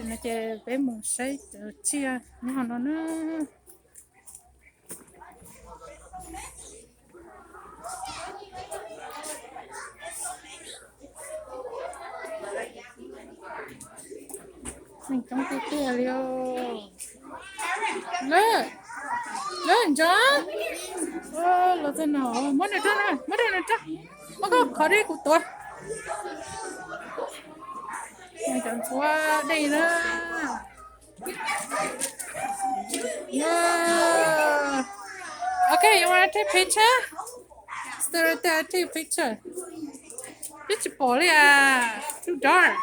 No ces peb mus saib cov tsiaj nyob no na. Neeg coob tiag tiag li. Lawm, lawm ntsoov. Los txog no, muab nws rau na, muab rau nws rau. Muab koj qhov dej kuv tuav. Cov ntxhuab dej na. Okay, you wanna take picture? Stay right there, take picture. Twb tsis pom li as, too dark.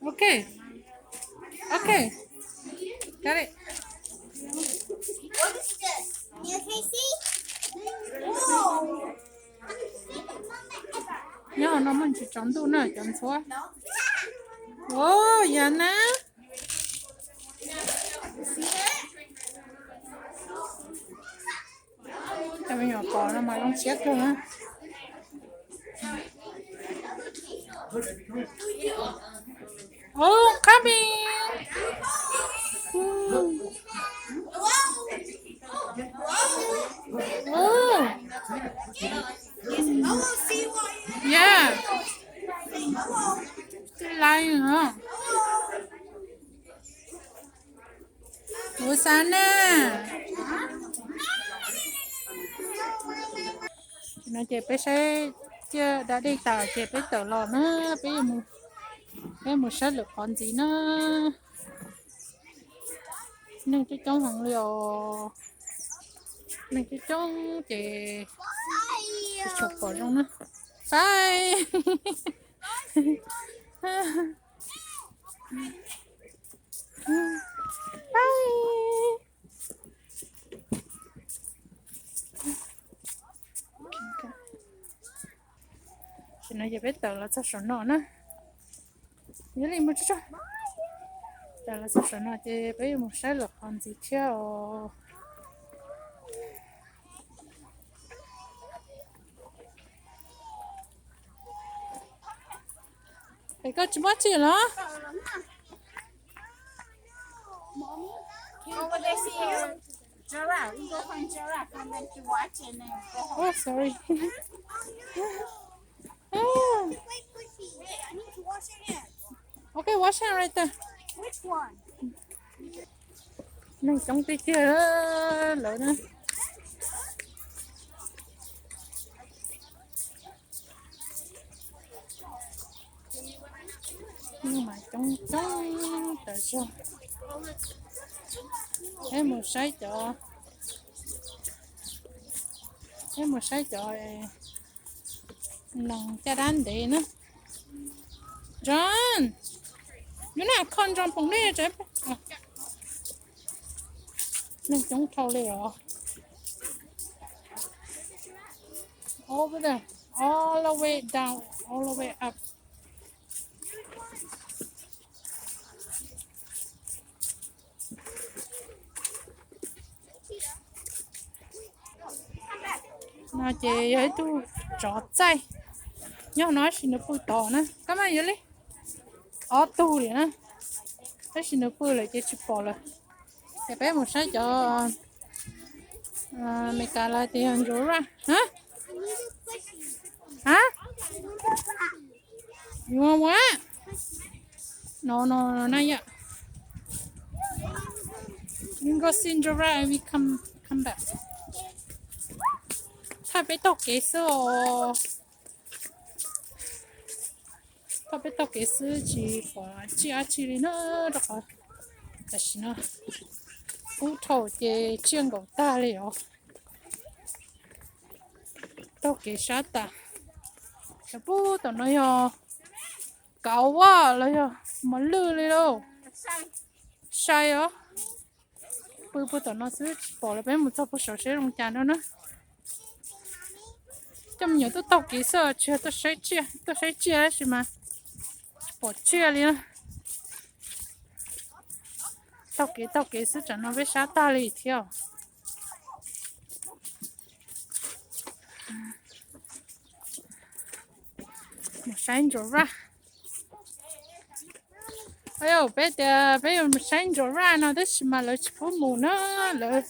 Okay. Okay. Got it. Nyob no muaj ntsis tsaus ntuj na cov ntxhuab. Yog na. Cov me nyuam pom no mas zoo siab kawg na. Oh, coming. Oh. Yeah. Lion hả? Ua xav na. No ces peb saib tsiaj da dej tas ces peb tawm los na, peb, peb mus saib lwm qhov ntxiv na. Neeg coob coob heev li os. Neeg coob coob ces tsis tshua pom zoo na. Bye. Bye. Tam no ces peb tawm los txog saum no na. Yog li mus tso, tawm los txog saum no ces peb yuav mus saib lwm qhov ntxiv thiab os. Es koj tsis muaj tsiaj los? Oh, sorry. Okay, wash hand right there. Neeg coob tiag tiag lawm na. Neeg mas coob coob tas zog. Peb mus saib cov, peb mus saib cov neeg caj dab ntev na. John, yuav na kho John poom dej. Neeg coob dhau li os. Over there, all the way down, all the way up. No ces yog ib tug tsov txaij nyob no, tab sis nws pw tod na. Koj mas yuav li ob tug li na, tab sis nws pw lawm ces tsis pom lawm. Ces peb mus saib cov Meskas lawv tias yog ntsuag raj. Huh? You want what? No, no, no, not yet. You can go see Jorah and we come, come back. Thauj peb taug kev xwb os. Thauj peb taug kev xwb tsis pom tsiaj dab tsi li na, rau qhov tam sim no kub dhau ces tsiaj nkaum tag li os. Taug kev sab tas. Cov pub tom no yog kauv los yog mos lwj li lauj. Sai os. Pw pw tom no xwb tsis pom lawm, peb mus txog puag saud seb zoo cas no na. Coj me nyuam tuaj taug kev xwb tsis yog tuaj saib tsiaj, tuaj saib tsiaj tab sis mas tsis pom tsiaj li na. Taug kev taug kev xwb tsam no peb sab tag li thiab. saib Ntsum Raj. Peb tias peb yuav mus saib Ntsum Raj no tab sis mas lawv tsis pub mus na. Lawv,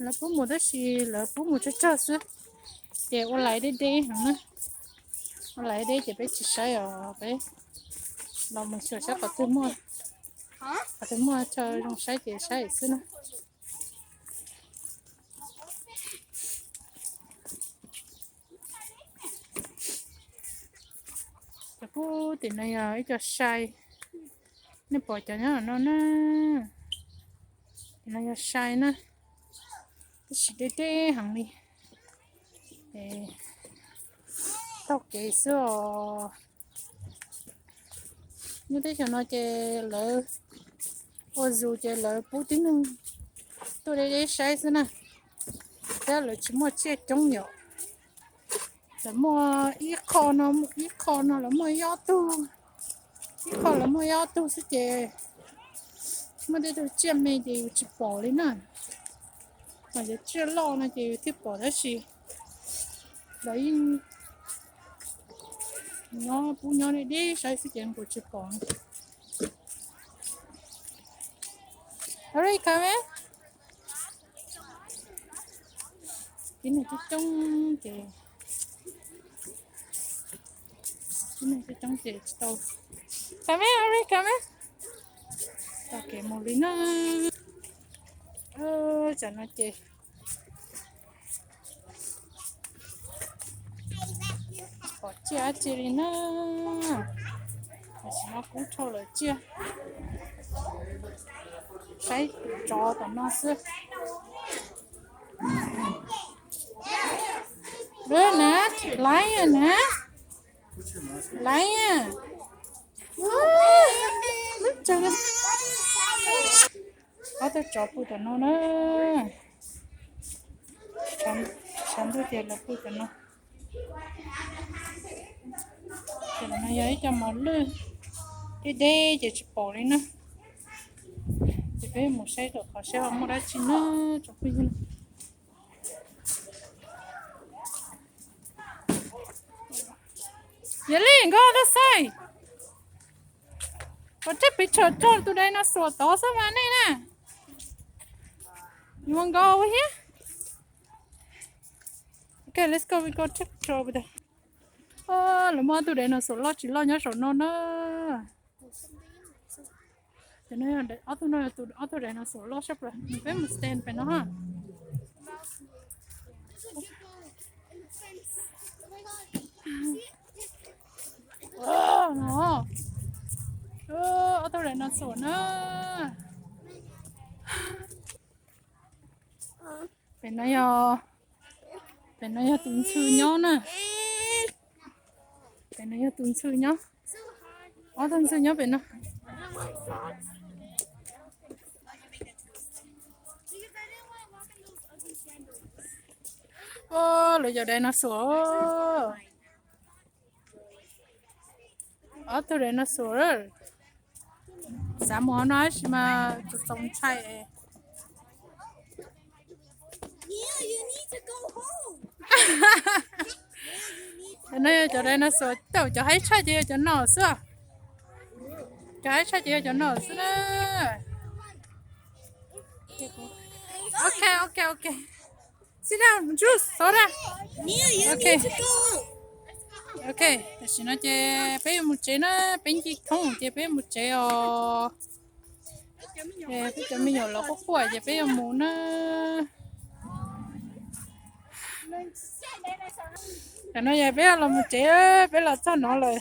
lawv pub mus tab sis lawv pub mus tsawg tsawg xwb. Ces ua laiv deb deb heev na. Ua laiv deb ces peb tsis saib os, peb los mus xyuas saib qhov twg muaj, qhov twg muaj chaw zoo saib ces saib xwb na. Cov pub tim no yog ib co sai, nej pom cov nyob no na, tim no yog sai na, tab sis deb deb heev li, taug kev xwb os. Nyob teb chaws no ces lawv ua zus ces lawv pub tib neeg tuaj deb deb saib xwb na, thiab lawv tsis muaj tsiaj coob yom. Lawv muaj ib qho no, ib qho no lawv muaj ib ob tug, ib qho lawv muaj ib ob tug xwb ces muaj tej tug tsiaj me ces yus tsis pom li na. Mas cov tsiaj loj no ces yus thiaj pom tab sis lawv yeej nyob pub nyob deb deb saib xwb ces kuv tsis pom. Are you coming? Tib neeg coob coob ces, tib neeg coob coob ces tsis tau. Coming, are you coming? Taug kev mus li na. Tam no ces pom tsiaj dab tsi li na. Tam sim no kub dhau lawm tsiaj. Saib tus tsov tom no xwb. Lub na, lion na, lion. Ob tug tsov pw tom no na. Tshav ntuj ces lawv pw tom no. Ces no yog ib co mos lwj, deb deb ces tsis pom li na. Ces peb mus saib tom qhov saib ho muaj dab tsi na tsoom phooj ywg. Yog li nkauj tab xaij, koj tseb pes tsawg rau tus dinosaur tod xwb mas nej na. You wanna go over here? Okay, let's go, we go take picture over there. Lawv muaj ob tug dinosaur loj tsis loj nyob saum no na. Ob tug no yog ob tug dinosaur loj sab plaws, peb mus stand pem no ha. Ob tug dinosaur na. Pem no yog, pem no yog tus ntxhw nyob na. Pem no yog tus ntxhw nyob. Ob tug ntxhw nyob pem no. Lawv cov dinosaur. Ob tug dinosaur. Xav mus hauv no tab sis mas txaus ntshai. No yog cov dinosaur, cov haib tshaj ces yog cov no xwb. Cov haib tshaj ces yog cov no xwb na. Ok, ok, ok. Sit down, juice, soda. Ok. Ok, tam sim no ces peb yuav mus tsev na, peb nce thoob ces peb yuav mus tsev os. Peb cov me nyuam los quaj quaj ces peb yuav mus na. Tam no yog peb los mus tsev, peb los txog no lawm.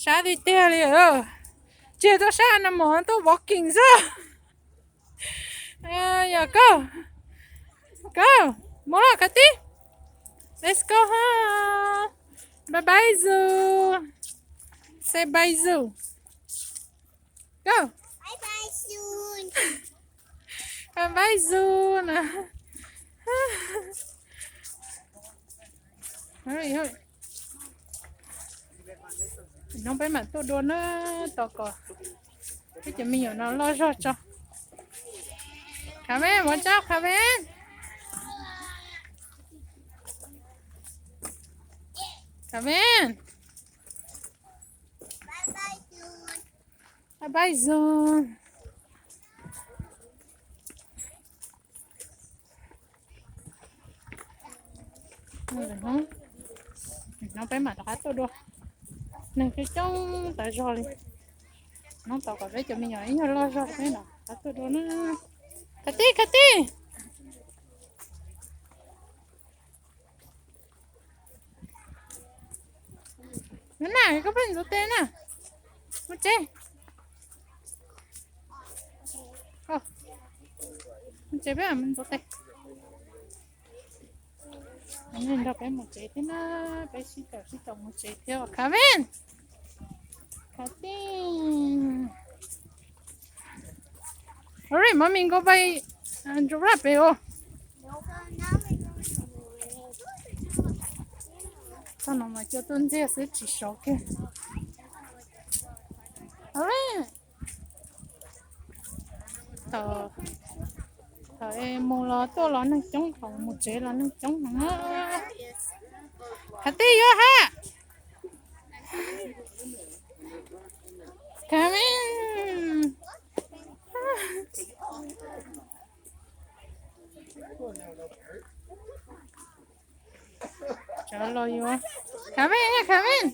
Sab tiag tiag li. Tsis tuaj saib no mus tuaj walking xwb. Yog koj, koj mus los koj tib. Let's go home. Bye bye zoo. Say bye zoo. Go. Bye bye zoo na. No peb mam tuaj dua na, tos kom peb cov me nyuam no loj zog tso. Khaven, mus tso Khaven. Khaven. Pab zoo. Hnub peb mam rov qab tuaj dua. Neeg coob coob tas zog li. Hnub tau kom peb cov me nyuam ib nyuag loj zog peb mam rov qab tuaj dua na. Khav tij, khav tij. Na, koj pheej ntxuav tes na. Mus tsev. Mus tsev, peb mus ntxuav tes. Nrog peb mus tsev thiab na, peb sib caum sib caum mus tsev thiab. Khav vij, khav tij. Ua li, mov mis nkaus pais ntsuas laj pem os. Txog no mas cua tuaj ntxiag xwb tsis sov kiag. Thaum mus los tuaj los neeg coob, thaum mus tsev los neeg coob no. Khav tij yuav ha. Khav vij. Tsov los yuav. Khav vij, khav vij.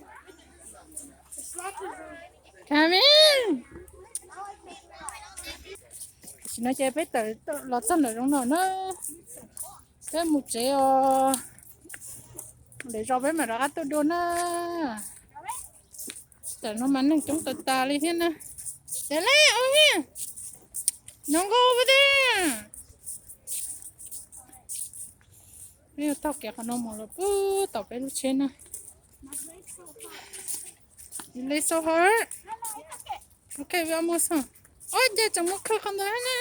Khav vij. Tam sim no ces peb tawm los txog ntawm zoov no na. Peb mus tsev os. Lwm zaus peb mam rov qab tuaj dua na. Tam no mas neeg coob tas tas li thiab na. Ces lej ua nyob, nyob nkauj ua tiag. Peb yuav taug kev qhov no mus los puag tom peb lub tsheb na. Lej so hard. Ok, we almost home. Ua cas tseem mus khawb qhov ntawd na.